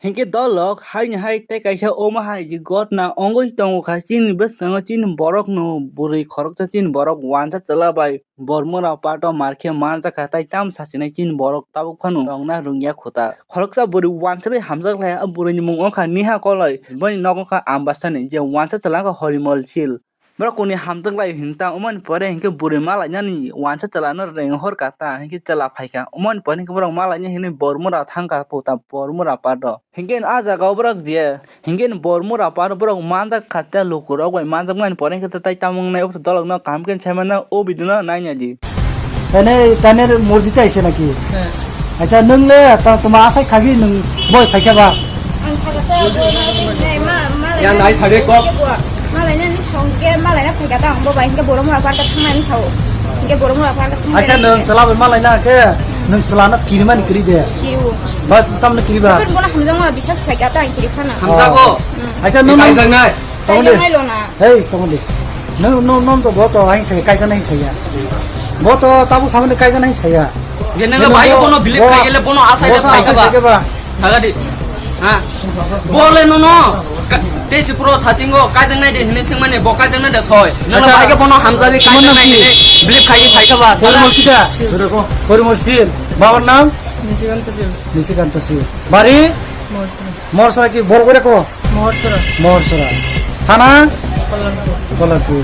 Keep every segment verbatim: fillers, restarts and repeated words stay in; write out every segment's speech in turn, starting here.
Hinkhe dolok haini hai tei kaisa omo hai je gotna ongoi tongo kha, chini bwskango chini borokno bwrwi khoroksa chini borok wansa chwla bai Bormura pato markhe manjakha, tai tamo sachinai chini borok tabuk phano tongna rwngya khuta. Khoroksa bwrwi wansa bai hamjak lai, a bwrwini mung wngkha Neha Koloi, boni nogo wngkha Ambasani, je wansa chwla wngkha Horimol Sil. Borok kuni hamjak lai hinta, umani pore hinkhe bwrwi malainani wansa chwlano reng horkha ta, hinkhe chwla phaikha. Umani pore hinkhe borok malaina hinwi Bormura thangkha puta, Bormura pato. Hinkhe a jaga o borok je, hinkhe Bormura par borok manjak kha, tei lukurok bai manjakmani pore hinkhe tai tamo wngnai, o dolokno kaham khe saimano o video no naina di. Tane, tane morji tai se naki? Acha nwng le ta tuma asai khagi nwng boi phaikha ba? Ang saka to bo na nai ma, ma Ya, lai nai sabe ko. Malai nani song ke malai na phaikha ta ang bo bai hinkhe Bormura par ta thangnani sao. Hinkhe Bormura par ta thangnani. Acha nwng chwla bai malai na khe nwng chwla no kirimani kiri de. Kiru. Ba tamno kiri ba? Bono hamjakma bisas khlaikha ta ang kiri phano. Hamjago. Acha nwng Kaijaknai. Tongde. Kaijaknai lona. Hei, tongde. Nwng, nwng, nwng to bo to aing sai kaijaknai sai ya. Bo to tabuk samani kaijaknai sai ya. Ge nang bai bono believe khai gele bono asai de khai ba. Sagadi. Ha. Bole no no. Tesi pro thasingo kaijaknai de hini singmani bo kaijaknai de soi. Nang bai ge bono hamjali kaijaknai hini believe khai khai ba. Saga. Porimol kita? Porimol Sil. Babar nam? Nishikanta Sil. Nishikanta Sil. Bari? Morsora. Morsora ki bor gore ko? Morsora. Morsora. Thana? Kollanpur. Kollanpur.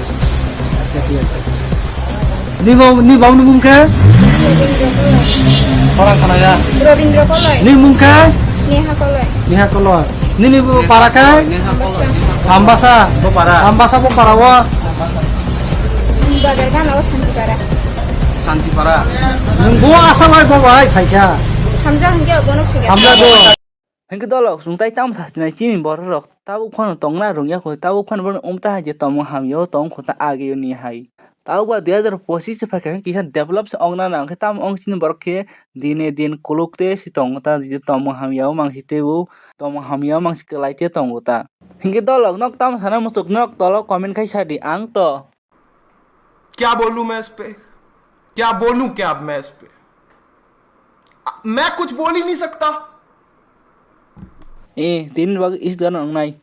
Acha, thik ache. Ni bau, ni bau ni mung khe? Korang khana ya. Robindra Koloi. Ni mung khe? Neha Koloi. Neha Koloi. Ni ni bu para khe? Ambasa. Ambasa. Bo para. Ambasa bo para wo. Bazar gana o Santipara. Santipara. Nung bo asa bai bo bai phaikha. Hamja hingke bono phaikha. Hamja do. Hinkhe dolok chwng tai tamo sasinai chini borok rok tabuk phano tongna rwngya kho, tabuk phano borok wngta hai je tongmung hamya o tong kho ta agiyoni hai. Tabuk ba dui hazar pochis se phaikha kisa develop se ongna nang khe tamo ong chini borok khe dine din kuluk te se tongo ta je tongmung hamya o mangsi tebo tongmung hamya o mangsi kwlai te tongo ta. Hinkhe dolok nok tamo sana muchuk nok tolo comment khai sadi ang to. क्या बोलूं मैं इस पे? क्या बोलूं क्या अब मैं इस पे? मैं कुछ बोल ही नहीं सकता। Eh, tini bagwi is gana wngnai.